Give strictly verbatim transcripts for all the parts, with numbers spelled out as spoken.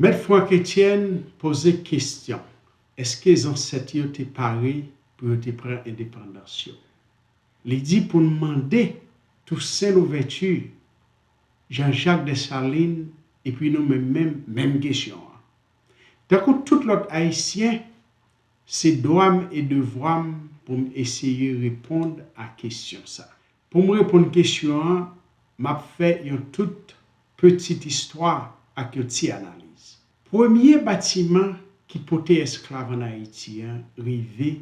Mèt Franck Etienne poze kesyon, èske zansèt yo te pare pou yo te pran endepandans yo? Li di pou n mande Toussaint Louverture, Jean-Jacques Dessalines, epi nou menm menm, menm kesyon an. Tankou tout lòt Ayisyen, se dwa m e devwa m pou m eseye reponn a kesyon sa. Pou m reponn kesyon an, m ap fè yon tout pitit istwa ak yon ti analiz. Premye batiman ki pote esklav ann Ayiti an rive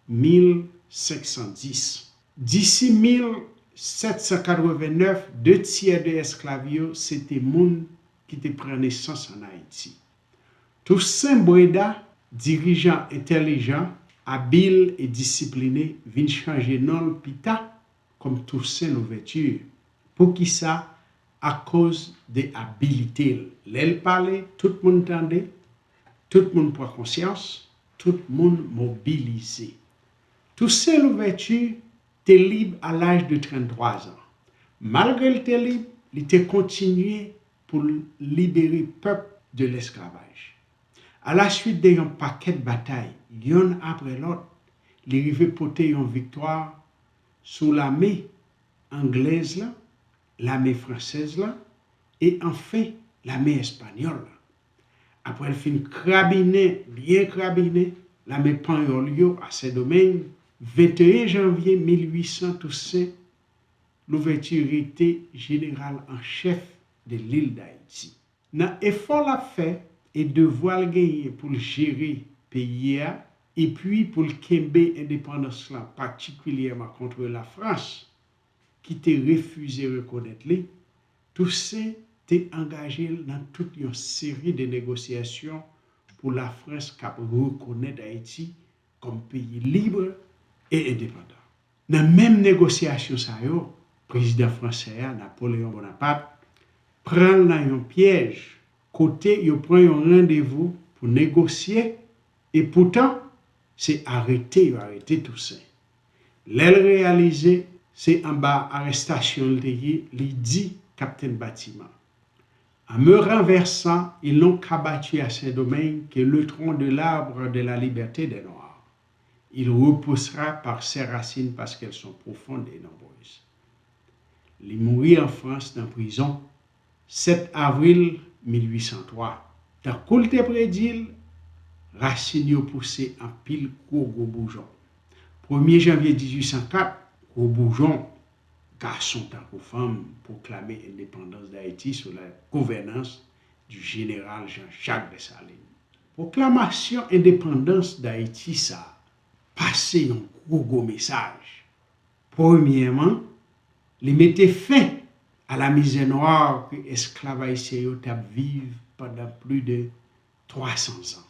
mil senk san dis. Disi mil sèt san katreven nèf, de tyè de esklav yo se te moun ki te pran nesans ann Ayiti. Toussaint Bréda, dirijan entèlijan, abil e disipline, vin chanje non l pita kòm Toussaint Louverture. Poukisa? Akoz de abilite l. Lè l pale, tout moun tande, tout moun pran konsyans, tout moun mobilize. Toussaint Louverture te lib a laj de tranntwazan. Malgre l te lib, li te kontinye pou l libere pèp de lesklavaj. Alaswit de yon pakèt batay, yonn apre lòt, li rive pote yon viktwa sou lame anglèz la, lame fransèz la, e anfen lame espanyòl la. Apre l fin krabinen, byen krabinen, lame panyòl yo a Sendomeng, venteyen janvye mil uit san, Toussaint Louverture rete jeneral an chèf de lil Dayiti. Nan efò l ap fè e devwa l genyen pou l jere peyi a, epi pou l kenbe endepandans lan, patikilyèman kont Lafrans, ki te refize rekonèt li, Toussaint te angaje l nan tout yon seri de negosyasyon pou Lafrans kab rekonèt Ayiti kòm peyi lib e endepandan. Nan menm negosyasyon sa yo, prezidan fransè a, Napoleon Bonaparte, pran l nan yon pyèj kote yo pran yon randevou pou negosye, e poutan, se arete yo arete Toussaint. Lè l reyalize se anba arestasyon l te ye, li di kaptenn batiman, En me renversant, ils n'ont qu'abattu à Saint-Domingue que le tronc de l'arbre de la liberté des Noirs. Il repoussera par ses racines parce qu'elles sont profondes et nombreuses. Li mouri an Frans nan prizon sèt avril mil uit san twa. Tankou l te predi l, rasin yo pouse anpil gwo gwo boujon. Premye janvye dizuit san kat, gwo boujon, gason tankou fanm, pwoklame endepandans Dayiti sou la gouvènans du jeneral Jean-Jacques Dessalines. Pwoklamasyon endepandans Dayiti sa a pase yon gwo gwo mesaj. Premyèman, li mete fen a la mizè nwa ke esklav ayisyen yo t ap viv pandan plis de twa san zan.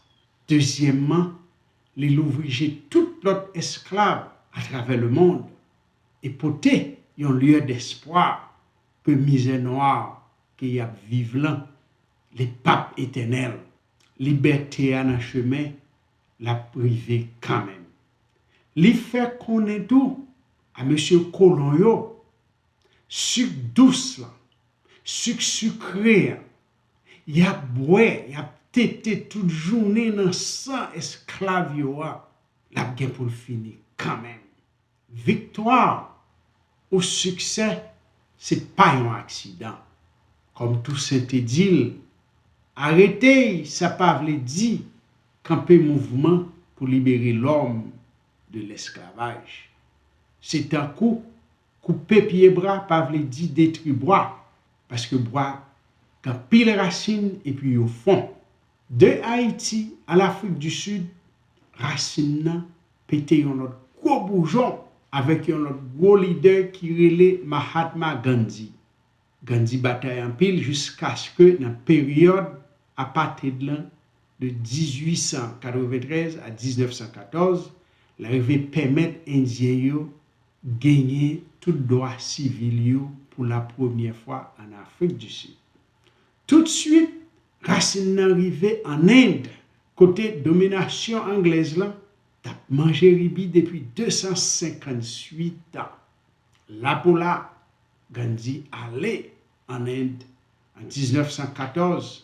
Dezyèmman, li louvri je tout lòt esklav atravè lemonn e pote yon lyè despwa ke mizè nwa ke y ap viv lan, li p ap etènèl. Libète a nan chemen, l ap rive kanmenm. Li fè konnen tou a mesye kolon yo, sik dous lan, sik sikre an, y ap bwè, y ap tete tout jounen nan san esklav yo a, l ap gen pou l fini kanmenm. Viktwa ou siksè, se pa yon aksidan. Kòm Toussaint te di l, arete y, sa pa vle di kanpe mouvman pou libere lòm de lesklavaj. Se tankou koupe pye bwa pa vle di detwi bwa, paske bwa gen anpil rasin epi yo fon. De Ayiti a Lafrik di Sid, rasin nan pete yon lòt gwo boujon avèk yon lòt gwo lidè ki rele Mahatma Gandhi. Gandhi batay anpil jiskaske nan peryòd apartheid lan de dizuit san katreventrèz a diznèf san katòz, l rive pèmèt Endyen yo genyen tout dwa sivil yo pou la premyè fwa an Afrik di Sid. Toutswit, rasin nan rive an End, kote dominasyon anglèz lan t ap manje ribi depi de san senkantuit an. La pou la, Gandhi ale an End an diznèf san katòz,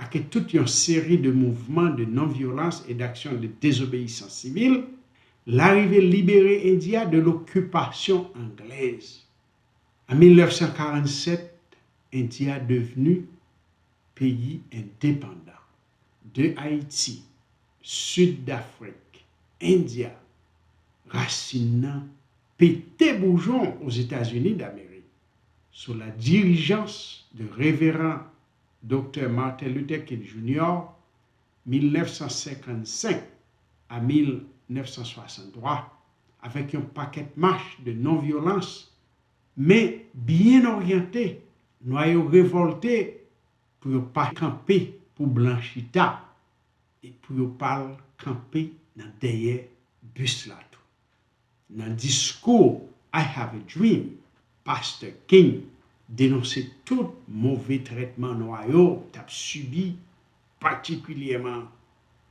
ake tout yon seri de mouvman de non-vyolans e d'aksyon de dezobeyisans sivil, l arive libere Indi a de lokipasyon anglèz. An mil nèf san karannsèt, Indi a devni peyi endepandan. De Ayiti, Sid Dafrik, Indi a, rasin nan pete boujon Ozetazini Damerik, sou la dirijans de Reveran Doktè Martin Luther King Junior, mil nèf san senkannsenk a mil nèf san swasanntwa, avèk yon pakèt mach de non-vyolans, men byen oryante, nwa yo revòlte pou yo pa kanpe pou blan chita e pou yo pa al kanpe nan dèyè bis la tou. Nan diskou I Have a Dream, Pastè King denonse tout move trètman nwa yo t ap sibi, patikilyèman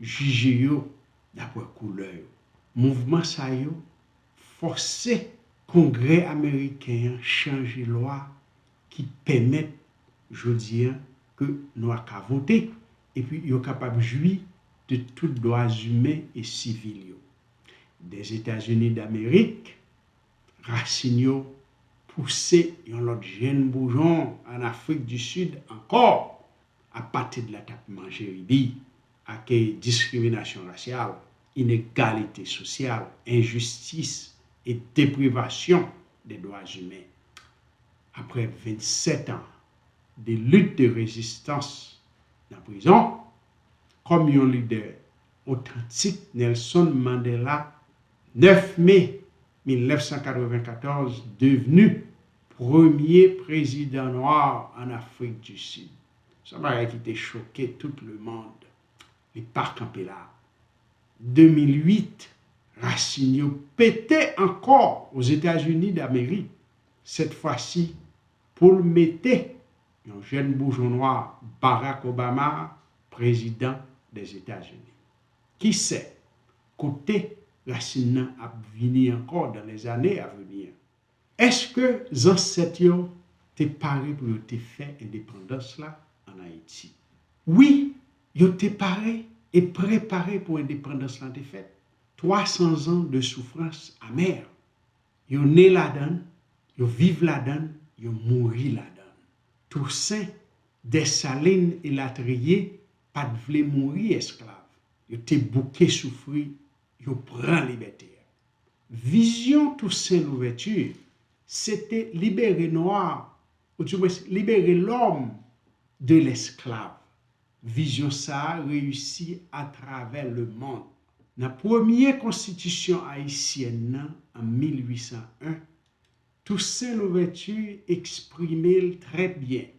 jije yo dapre koulè yo. Mouvman sa yo fòse Kongrè ameriken an chanje lwa ki pèmèt jodi a ke nwa ka vote epi yo kapab jwi de tout dwa imen e sivil yo. Dèzetazini Damerik, rasin yo pouse yon lòt jenn boujon ann Afrik di Sid ankò. Apatid la t ap manje ribi ak diskriminasyon rasyal, inegalite sosyal, enjistis e deprivasyon de dwa imen. Apre vennsèt an de lit de rezistans nan prizon, kòm yon lidè otantik, Nelson Mandela, nèf me mil nèf san katrevenkatòz, devni premye prezidan nwa ann Afrik di Sid. Se yon bagay ki te choke tout lemonn. Li pa kanpe la. De mil uit, rasin yo pete ankò Ozetazini Damerik, sèt fwa si pou l mete yon jèn boujon nwa, Barack Obama, prezidan Dèzetazini. Kisa, kote rasin nan ap vini ankò dans les années à venir? Èske zansèt yo te pare pou yo te fè endepandans la ann Ayiti? Wi, yo te pare e prepare pou endepandans lan te fèt. Twa san zan de soufrans amè. Yo ne ladan l, yo viv ladan l, yo mouri ladan l. Tousen, Dèsalin elatriye pa t vle mouri esklav. Yo te bouke soufri, yo pran libète a. Vizyon Tousen Louvèti, se te libere nwa, oudimwens libere lòm de lèsklav. Vizyon sa a reyisi atravè lemonn. Nan premye konstitisyon ayisyèn nan, an mil uit san en, Tousen Louvèti eksprime l trè byen.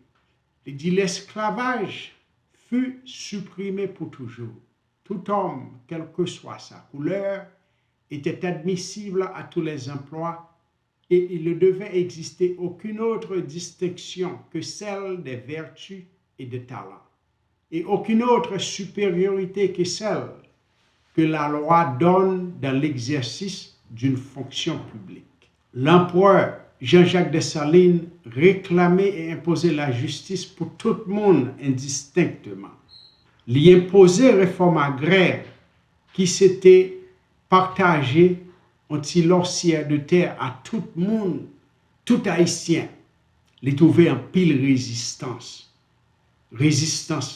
Li di: L'esclavage fut supprimé pour toujours. Tout homme, quelle que soit sa couleur, était admissible à tous les emplois et il ne devait exister aucune autre distinction que celle des vertus et des talents, et aucune autre supériorité que celle que la loi donne dans l'exercice d'une fonction publique. L'empereur Jean-Jacques Dessalines réclamait et imposait la justice pour tout moun indistinctement. Li enpoze refòm agrè ki se te pataje yon ti lòsyè de tè a tout moun, tout Ayisyen. Li twouve anpil rezistans. Rezistans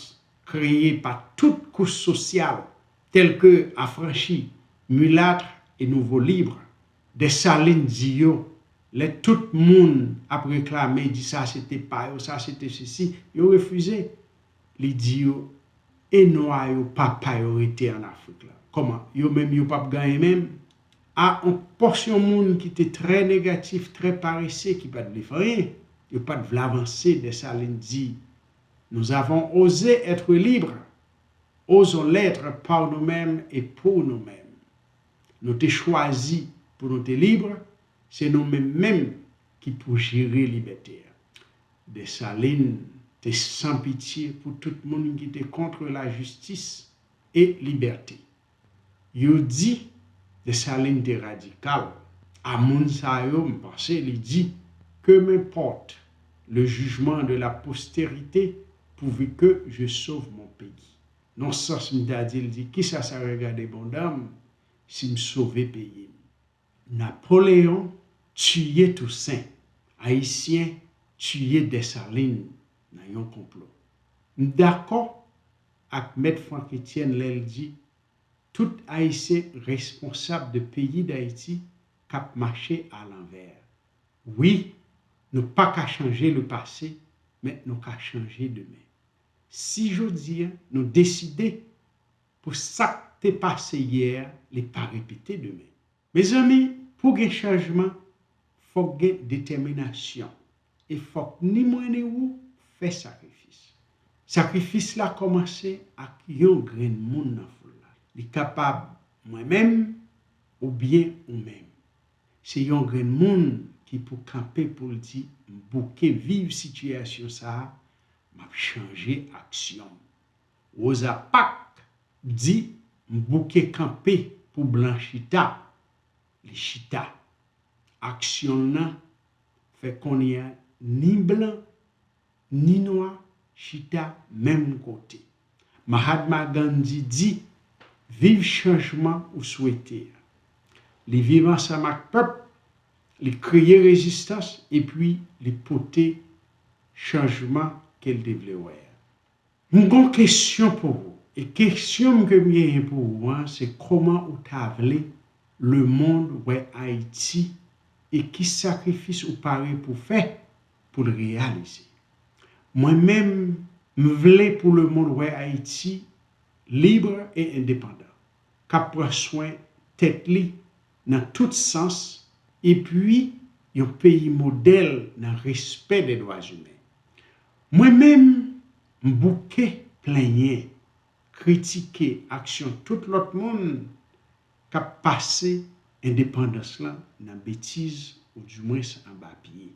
kreye pa tout kouch sosyal, tèl ke afranchi, milat e nouvo lib. Desalin di yo, lè tout moun ap reklame, di sa se te pa yo, sa se te sesi, yo refize. Li di yo, e nwa yo, papa yo rete ann Afrik la. Kòman? Yo menm yo p ap ganyen menm? A yon pòsyon moun ki te trè negatif, trè parese, ki pa t vle fè anyen, yo pa t vle avanse, Desalin di, nous avons osé être libres, osons l'être par nous-mêmes et pour nous-mêmes. Nou te chwazi pou nou te lib, se nou menm menm ki pou jere libète a. Desalin te san pitye pou tout moun ki te kont lajistis e libète. Yo di Desalin te radikal. A moun sa yo, m panse li di, que m'importe le jugement de la postérité, pourvu que je sauve mon pays. Nan sans m ta di l di, kisa sa regade bondan m si m sove peyi m? Napoléon tiye Tousen, Ayisyen tiye Desalin nan yon konplo. M dakò ak Mèt Franck Etienne lè l di, tout Ayisyen responsab de peyi Dayiti k ap mache alanvè. Wi, nou pa ka chanje lepase, men nou ka chanje demen. Si jodi a nou deside pou sa k te pase yè a, li pa repete demen. Mezanmi, pou gen chanjman, fòk gen detèminasyon. E fòk ni mwen ni ou fè sakrifis. Sakrifis la kòmanse ak yon grenn moun nan foul la. Li kapab mwen menm oubyen ou menm. Se yon grenn moun ki pou kanpe pou l di, m bouke viv sitiyasyon sa a, m ap chanje aksyon m. Rosa Parks di, m bouke kanpe pou blan chita. Li chita. Aksyon l nan fè kounye a ni blan ni nwa chita menm kote. Mahatma Gandhi di, viv chanjman ou swete a. Li viv ansanm ak pèp, li kreye rezistans epi li pote chanjman ke l te vle wè a. M gon kesyon pou ou. E kesyon m ke m genyen pou ou an, se kòman ou ta vle lemonn wè Ayiti e ki sakrifis ou pare pou fè pou l reyalize. Mwen menm, m vle pou lemonn wè Ayiti lib e endepandan, k ap pran swen tèt li nan tout sans, epi yon peyi modèl nan respè dè dwa imen. Mwen menm, m bouke plenyen, kritike aksyon tout lòt moun k ap pase endepandans lan nan betiz oudimwens anba pye.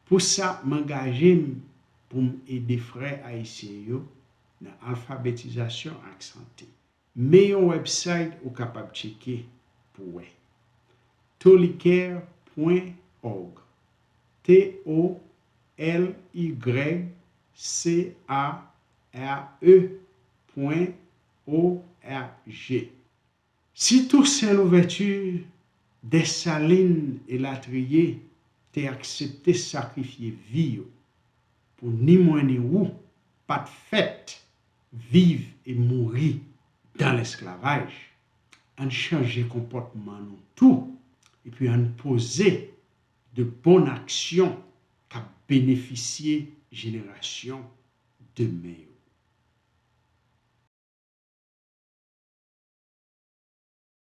Pou sa, m angaje m pou m ede frè ayisyen yo nan alfabetizasyon ak sante. Men yon wèbsayt ou kapab tcheke pou wè. Tolycare pwen org. T O L Y C A R E pwen O R G. Si Toussaint Louverture, Dessalines elatriye te aksepte sakrifye vi yo pou ni mwen ni ou pa t fèt viv e mouri dan lesklavaj, ann chanje konpòtman nou tou, epi ann poze de bon aksyon k ap benefisye jenerasyon demen yo.